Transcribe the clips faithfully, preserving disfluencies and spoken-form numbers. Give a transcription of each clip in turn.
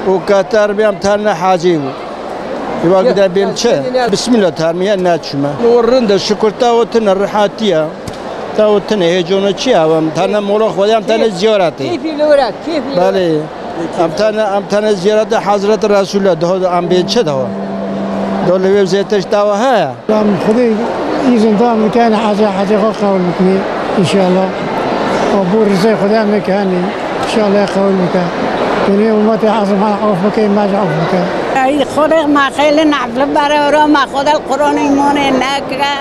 û katar bêm tane hacî bû. Eva gide bêm çi? Bismillah tarmiye naçûme. O rinde şukur ta o tine rihatiye. Ta o tine hêcono çi ya? Em tane molo Xwedê em tane ziyaretê. Keyfî li wira, keyfî li wira. Belê. Em tane, em tane ziyarete Hazreti Resulullah daha em bên çi daha? Do li wê zêteş dawa heye. Em Xwedê îzin da em bikene hecê, hecê xwe qewil bikine, înşallah. Û bo rizê Xwedê em bikene, înşallah qewil bike. Binê ummetê Ezim he of bike, me jî of bike. Ey Xwedê me xêlin efli bere ro me Xwedê Qur'an îmanê neke.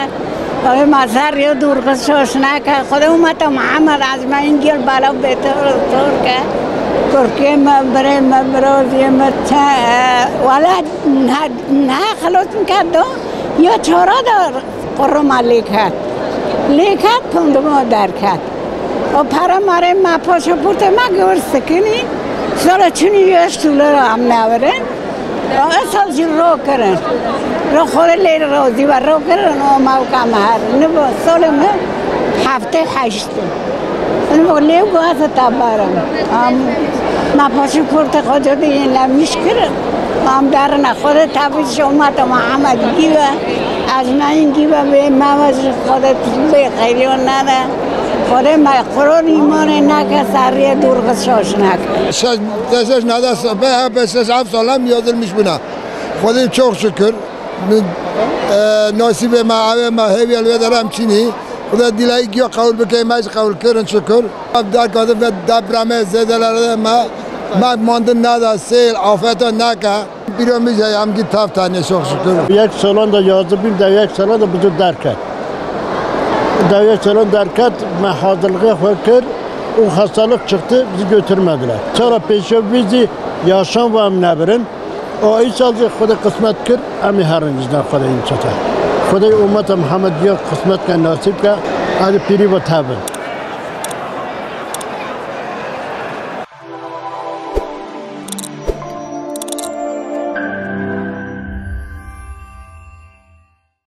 Ey me zerrê û dûrxi şoş neke. Xwedê ummeta Muhammed ecmaîn gel bela bêtor tor ke. Kurkê me, birê me, birozê me, çe, wala ne, ne xelos bike do. Ya çora da quruma lêket. Lêket punduma derket. O para mare ma pasaportê ma gör sikinî. Sonra çinî yeş tulara am naverin. Esa jî ro kirin. Ro xwe lê rozî ve ro kirin, o mewka me her. Nibo solê me heftê heşt. Nibo lê guhase tabarim. Am, me pasaportê xwe cedî yên lemîş kirin. Am derine xwe de tabi şomata Muhammed gî ve. Ecmaîn gî ve bê me ve ji xwe de bê xeyriyon nade. Xwe de me Qur'an îmanê neke, serriye dûr xwe şoş neke. Şeş, şeş nada sohbet, ha, beş, şeş, heft salam yazılmış buna. Xwedê çok şükür. Min, e, nasîbê me, evê me, hêviyel wê derem çinî. Xuda dîlayî giyo qewil bike, me jî qewil kirin şükür. Ev derkati ve depremê zêdelere me, me mandin neda sêl, afeta neke. Bîro min jî em gî teftanê çok şükür. Yek salan da yazdı bir de yek salan da bizi derket. De yek salan derket, me hazırlığı xwe kir, o hastalık çıktı, bizi götürmediler. Sonra peşe bizi yaşam ve em nebirin. O îsal jî Xwedê qismet kir, em ê herin ji nav Xwedê înşallah. Xwedê ummeta Muhammed ya qismet ke, nasîb ke, ez ê pîrî ve tevin.